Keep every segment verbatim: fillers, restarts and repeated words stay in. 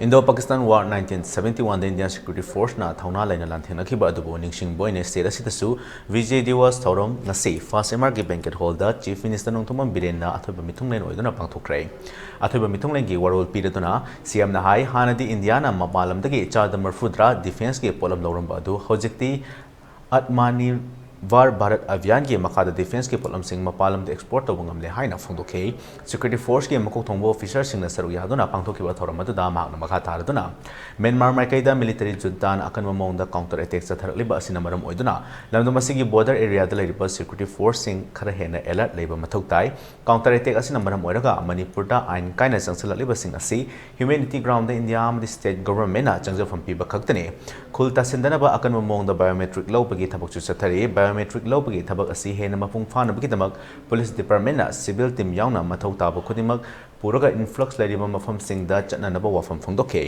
Indo-Pakistan War nineteen seventy-one ꯗ Indian Security Force ꯅ ꯊꯧꯅꯥ ꯂꯩꯅ ꯂꯥꯟꯊꯦꯡꯅꯈꯤꯕ ꯑꯗꯨꯕꯨ ꯅꯤꯡꯁꯤꯡꯕ ꯑꯣꯏꯅ state ꯑꯁꯤꯗꯁꯨ ꯚꯤꯖꯦ ꯗꯤꯋꯥꯁ ꯊꯧꯔꯝ ꯉꯁꯤ First M R ꯒꯤ banquet hall ꯗ Chief Minister ꯅꯣꯡꯊꯣꯝꯕꯝ ꯕꯤꯔꯦꯟꯅ ꯑꯊꯣꯏꯕ ꯃꯤꯊꯨꯡꯂꯦꯟ ꯑꯣꯏꯗꯨꯅ ꯄꯥꯡꯊꯣꯛꯈ꯭ꯔꯦ꯫ ꯑꯊꯣꯏꯕ ꯃꯤꯊꯨꯡꯂꯦꯟꯒꯤ ꯋꯥꯔꯣꯜ ꯄꯤꯔꯗꯨꯅ C M ꯅ ꯍꯥꯏ, ꯍꯥꯟꯅꯗꯤ ꯏꯟꯗꯤꯌꯥꯅ ꯃꯄꯥꯟ ꯂꯝꯗꯒꯤ ꯆꯥꯗ ꯃꯔꯐꯨꯇꯔꯥ defence ꯀꯤ ꯄꯣꯠꯂꯝ ꯂꯧꯔꯝꯕ ꯑꯗꯨ ꯍꯧꯖꯤꯛꯇꯤ Atmanirbhar Bharat Abhiyan ꯒꯤ ꯃꯈꯥꯗ defence ꯀꯤ ꯄꯣꯠꯂꯝꯁꯤꯡ ꯃꯄꯥꯟ ꯂꯝꯗ export ꯇꯧꯕ ꯉꯝꯂꯦ ꯍꯥꯏꯅ ꯐꯣꯡꯗꯣꯛꯈꯤ꯫ Security Force ꯀꯤ ꯃꯀꯣꯛ ꯊꯣꯡꯕ officer ꯁꯤꯡꯅ ꯁꯔꯨꯛ ꯌꯥꯗꯨꯅ ꯄꯥꯡꯊꯣꯛꯈꯤꯕ ꯊꯧꯔꯝ ꯑꯗꯨꯗ ꯃꯍꯥꯛꯅ ꯃꯈꯥ ꯇꯥꯔꯗꯨꯅ, ꯃ꯭ꯌꯥꯟꯃꯥꯔ ꯃꯥꯏꯀꯩꯗ military junta ꯅ ꯑꯀꯟꯕ ꯃꯑꯣꯡꯗ counter attack ꯆꯠꯊꯔꯛꯂꯤꯕ ꯑꯁꯤꯅ ꯃꯔꯝ ꯑꯣꯏꯗꯨꯅ ꯂꯝꯗꯝ ꯑꯁꯤꯒꯤ border area ꯗ ꯂꯩꯔꯤꯕ security force ꯁꯤꯡ ꯈꯔ ꯍꯦꯟꯅ alert ꯂꯩꯕ ꯃꯊꯧ ꯇꯥꯏ꯫ Counter attack ꯑꯁꯤꯅ ꯃꯔꯝ ꯑꯣꯏꯔꯒ ꯃꯅꯤꯄꯨꯔꯗ ꯑꯥꯏꯟ ꯀꯥꯏꯅ ꯆꯪꯁꯤꯜꯂꯛꯂꯤꯕꯁꯤꯡ ꯑꯁꯤ humanity ground ꯗ ꯏꯟꯗꯤꯌꯥ ꯑꯃꯗꯤ state government ꯅ ꯆꯪꯖꯐꯝ ꯄꯤꯕ ꯈꯛꯇꯅꯤ꯫ ꯈꯨꯜ ꯇꯥꯁꯤꯟꯗꯅꯕ ꯑꯀꯟꯕ ꯃꯑꯣꯡꯗ biometric ꯂꯧꯕꯒꯤ ꯊꯕꯛꯁꯨ ꯆꯠꯊꯔꯤ꯫ Biometric ꯂꯧꯕꯒꯤ ꯊꯕꯛ ꯑꯁꯤ ꯍꯦꯟꯅ ꯃꯄꯨꯡ ꯐꯥꯅꯕꯒꯤꯗꯃꯛ police department ꯅ civil team ꯌꯥꯎꯅ ꯃꯊꯧ ꯇꯥꯕ ꯈꯨꯗꯤꯡꯃꯛ ꯄꯨꯔꯒ influx ꯂꯩꯔꯤꯕ ꯃꯐꯝꯁꯤꯡꯗ ꯆꯠꯅꯅꯕ ꯋꯥꯐꯝ ꯐꯣꯡꯗꯣꯛꯈꯤ꯫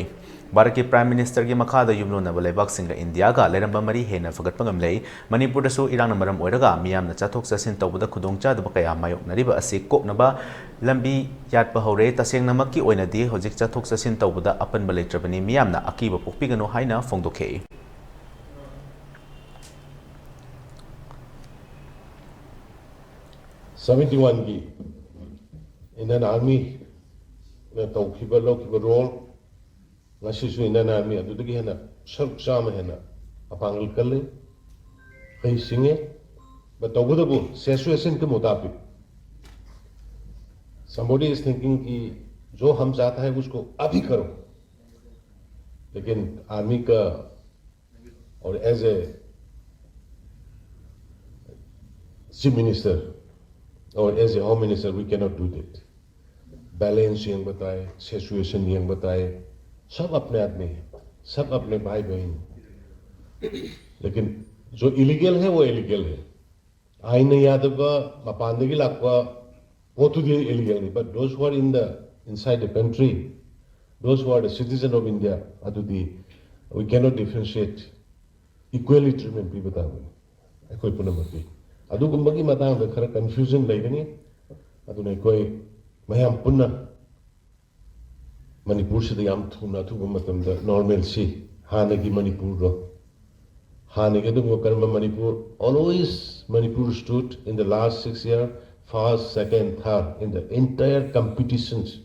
ꯚꯥꯔꯠꯀꯤ Prime Minister ꯒꯤ ꯃꯈꯥꯗ ꯌꯨꯝꯂꯣꯟꯅꯕ ꯂꯩꯕꯥꯛꯁꯤꯡꯒ ꯏꯟꯗꯤꯌꯥꯒ ꯂꯩꯔꯝꯕ ꯃꯔꯤ ꯍꯦꯟꯅ ꯐꯒꯠꯄ ꯉꯝꯂꯦ꯫ ꯃꯅꯤꯄꯨꯔꯗꯁꯨ ꯏꯔꯥꯡꯅ ꯃꯔꯝ ꯑꯣꯏꯔꯒ ꯃꯤꯌꯥꯝꯅ ꯆꯠꯊꯣꯛ ꯆꯠꯁꯤꯟ ꯇꯧꯕꯗ ꯈꯨꯗꯣꯡꯆꯥꯗꯕ ꯀꯌꯥ ꯃꯥꯌꯣꯛꯅꯔꯤꯕ ꯑꯁꯤ ꯀꯣꯛꯅꯕ ꯂꯝꯕꯤ ꯌꯥꯠꯄ ꯍꯧꯔꯦ꯫ ꯇꯁꯦꯡꯅꯃꯛꯀꯤ ꯑꯣꯏꯅꯗꯤ ꯍꯧꯖꯤꯛ ꯆꯠꯊꯣꯛ ꯆꯠꯁꯤꯟ ꯇꯧꯕꯗ ꯑꯄꯟꯕ ꯂꯩꯇ꯭ꯔꯕꯅꯤ꯫ ꯃꯤꯌꯥꯝꯅ ꯑꯀꯤꯕ ꯄꯣꯛꯄꯤꯒꯅꯨ ꯍꯥꯏꯅ ꯐꯣꯡꯗꯣꯛꯈꯤ꯫ Seventy one ꯒꯤ Indian Army ꯅ ꯇꯧꯈꯤꯕ, ꯂꯧꯈꯤꯕ role, ꯉꯁꯤꯁꯨ Indian Army ꯑꯗꯨꯗꯒꯤ ꯍꯦꯟꯅ ꯁꯔꯨꯛ ꯆꯥꯝꯃ ꯍꯦꯟꯅ ꯃꯄꯥꯡꯒꯜ ꯀꯜꯂꯤ, ꯍꯩ ꯁꯤꯡꯉꯤ꯫ But ꯇꯧꯕꯇꯕꯨ situation के मुताबिक somebody is thinking कि जो हम चाहता है उसको अभी करो, लेकिन army का और as a Chief Minister और as a Home Minister, we cannot do that. Balance ꯌꯦꯡꯕ ꯇꯥꯏ, situation ꯌꯦꯡꯕ ꯇꯥꯏ, सब अपने आदमी हैं, सब अपने भाई बहन हैं। लेकिन जो illegal है वो illegal है, ꯑꯥꯏꯟꯅ ꯌꯥꯗꯕ ꯃꯄꯥꯟꯗꯒꯤ ꯂꯥꯛꯄ ꯄꯣꯠꯇꯨꯗꯤ illegal ꯅꯤ, but those who are in the, inside the country, those who are the citizen of India, ꯑꯗꯨꯗꯤ we cannot differentiate, equally treatment ꯄꯤꯕ ꯇꯥꯕꯅꯤ ꯑꯩꯈꯣꯏ ꯄꯨꯝꯅꯃꯛꯀꯤ꯫ ꯑꯗꯨꯒꯨꯝꯕꯒꯤ ꯃꯇꯥꯡꯗ ꯈꯔ confusion ꯂꯩꯒꯅꯤ꯫ ꯑꯗꯨꯅ ꯑꯩꯈꯣꯏ ꯃꯌꯥꯝ ꯄꯨꯟꯅ ꯃꯅꯤꯄꯨꯔꯁꯤꯗ ꯌꯥꯝ ꯊꯨꯅ ꯑꯊꯨꯕ ꯃꯇꯝꯗ normalcy, ꯍꯥꯟꯅꯒꯤ ꯃꯅꯤꯄꯨꯔꯗꯣ, ꯍꯥꯟꯅꯒꯤ ꯑꯗꯨꯒꯨꯝꯕ ꯀꯔꯝꯕ Manipur, always Manipur stood in the last six year first, second, third in the entire competitions.